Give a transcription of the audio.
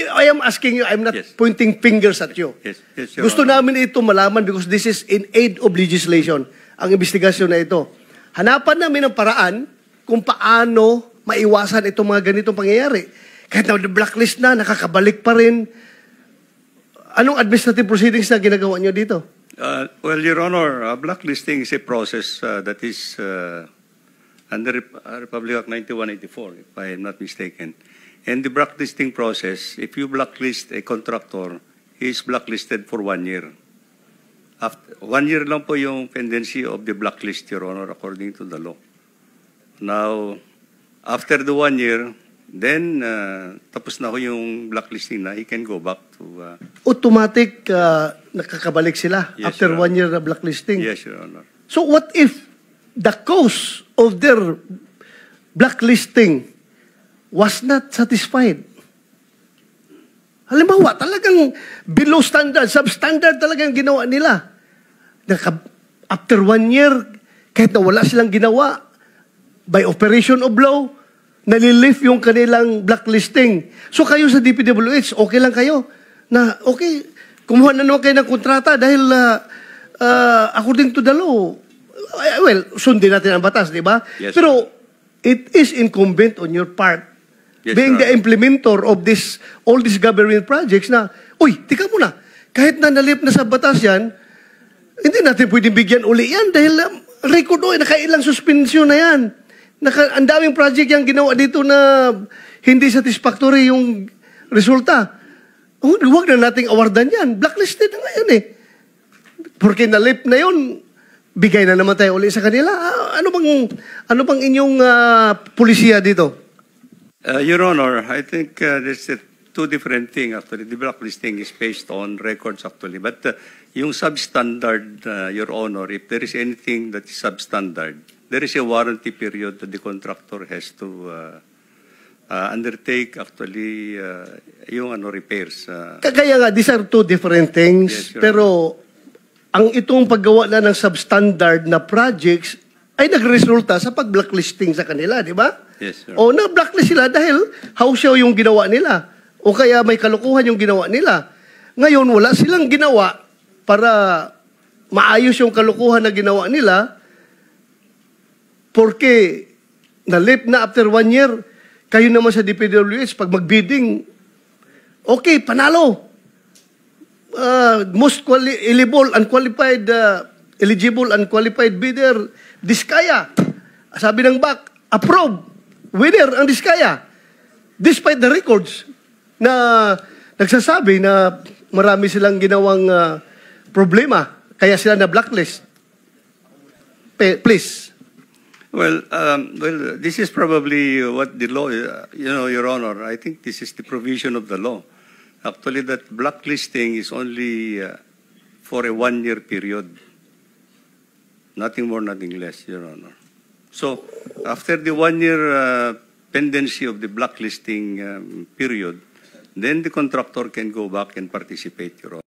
I am asking you, I'm not Yes. pointing fingers at you. Yes, yes, Your Gusto Honor. namin ito malaman because this is in aid of legislation, ang investigasyon na ito. Hanapan namin ang paraan kung paano maiwasan itong mga ganitong pangyayari. Kahit na blacklist na, nakakabalik pa rin. Anong administrative proceedings na ginagawa nyo dito? Well, Your Honor, blacklisting is a process that is under Republic Act 9184, if I am not mistaken. And the blacklisting process, if you blacklist a contractor, he is blacklisted for 1 year. After 1 year lang po yung pendency of the blacklist, Your Honor, according to the law. Now, after the 1 year, then tapos na ho yung blacklisting na, he can go back to... Automatic nakakabalik sila Yes, after Your 1 year na blacklisting. Yes, Your Honor. So what if the cause of their blacklisting was not satisfied? Halimbawa, talagang below standard, substandard talagang ginawa nila. After 1 year, kahit na wala silang ginawa, by operation of law, nalilift yung kanilang blacklisting. So kayo sa DPWH, okay lang kayo na, okay, kumuha na naman kayo ng kontrata dahil according to the law, well, sundin natin ang batas, di ba? Yes, Pero it is incumbent on your part, Yes, being sir. the implementer of all these government projects na, uy, tika muna, kahit na nalip na sa batas yan, hindi natin pwedeng bigyan uli yan dahil record o, nakailang suspension na yan. Ang daming project yung ginawa dito na hindi satisfactory yung resulta. Oh, huwag na nating awardan yan. Blacklisted na ngayon eh. Porque nalip na yun, bigay na naman tayo uli sa kanila. Ano bang inyong pulisiya dito? Your Honor, I think there's two different things actually. The blacklisting is based on records actually. But yung substandard, Your Honor, if there is anything that is substandard, there is a warranty period that the contractor has to undertake actually yung repairs. Kaya nga, these are two different things. Yes, Your pero ang itong paggawa na ng substandard na projects ay nagresulta sa pag-blacklisting sa kanila, di ba? Yes, sir. O na-blacklist sila dahil hausyaw yung ginawa nila. O kaya may kalukuhan yung ginawa nila. Ngayon, wala silang ginawa para maayos yung kalukuhan na ginawa nila porque nalip na after 1 year, kayo naman sa DPWH, pag mag-bidding, okay, panalo. Most eligible, unqualified bidder, Diskaya. Sabi ng BAC, approve. Winner ang Diskaya. Despite the records na nagsasabi na marami silang ginawang problema, kaya sila na blacklist. Please. Well, this is probably what the law, Your Honor. I think this is the provision of the law. Actually, that blacklisting is only for a 1 year period. Nothing more, nothing less, Your Honor. So, after the 1 year pendency of the blacklisting period, then the contractor can go back and participate, Your Honor.